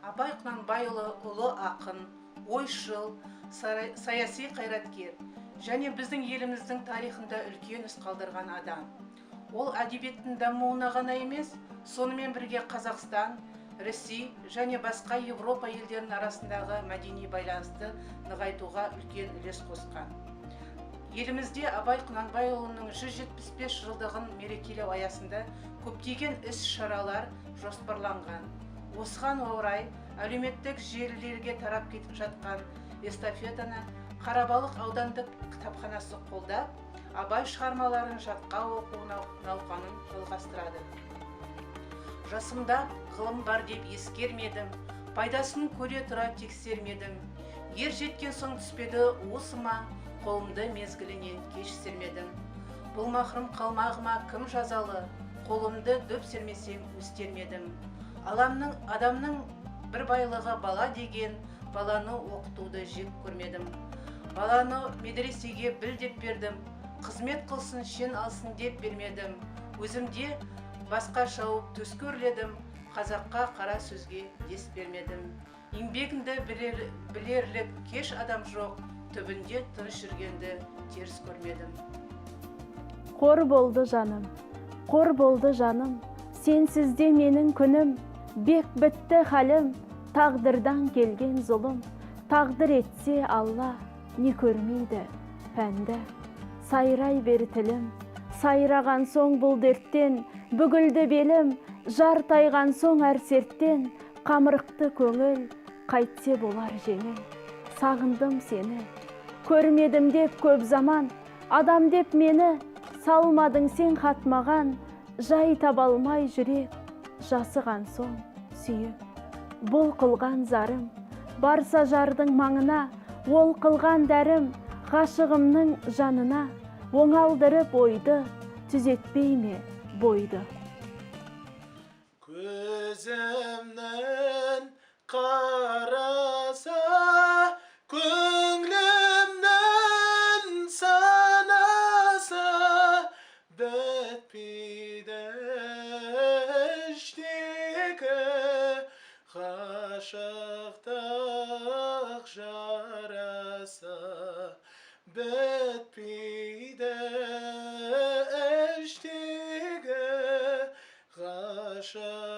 Абай Құнанбайұлы ұлы ақын, ойшыл, саяси қайраткер және біздің еліміздің тарихында үлкен із қалдырған адам. Ол әдебиеттің дамуына ғана емес, сонымен бірге Қазақстан, Ресей және басқа Европа елдерінің арасындағы мәдени байланысты нығайтуға үлкен үлес қосқан. Елімізде Абай Құнанбайұлының 175 жылдығын мерекелеу аясында көптеген іс-шаралар жоспарланған. Осыған орай әлеуметтік желілерге тарап кетіп жатқан эстафетаны Қарабалық аудандық кітапханасы қолдап, Абай шығармаларын жатқа оқу науқанын жалғастырады. Жасымда ғылым бар деп ескермедім, пайдасын көре тұра тексермедім. Ер жеткен соң түспеді уысыма, қолымды мезгілінен кеш сермедім. Бұл махрұм қалмағыма кім жазалы, қолымды дөп сермесем өстермедім. Аламның, адамның бір байлығы бала деген, баланы оқытуды жек көрмедім. Баланы медресеге біл деп бердім, қызмет қылсын, шен алсын деп бермедім. Өзімде басқа шауып төске өрледім, қазаққа қара сөзге дес бермедім. Еңбегіңді білерлік кеш адам жоқ, түбінде тыныш жүргенді теріс көрмедім. Қор болды жаным, қор болды жаным, сенсіз де менің күнім, бек бітті халім, тағдырдан келген зұлым. Тағдыр етсе Алла, не көрмейді пәнді. Сайрай бер тілім, сайраған соң бұл дерттен, бүгілді белім, жар тайған соң әр серттен, қамырықты көңіл, қайтсе болар жеңіл. Сағындым сені, көрмедім деп көп заман, адам деп мені, салмадың сен хат маған, жай таба алмай жүрек, жасыған соң сүйіп. Бұл қылған зарым, барса жардың маңына, ол қылған дәрім, ғашығымның жанына, оңалдырып ойды, түзетпей ме бойды. Көзімнің қарасы, көңілімнің санасы, бітпейді іштегі ғашықтық жарасы, бітпейді іштегі ғашықтық.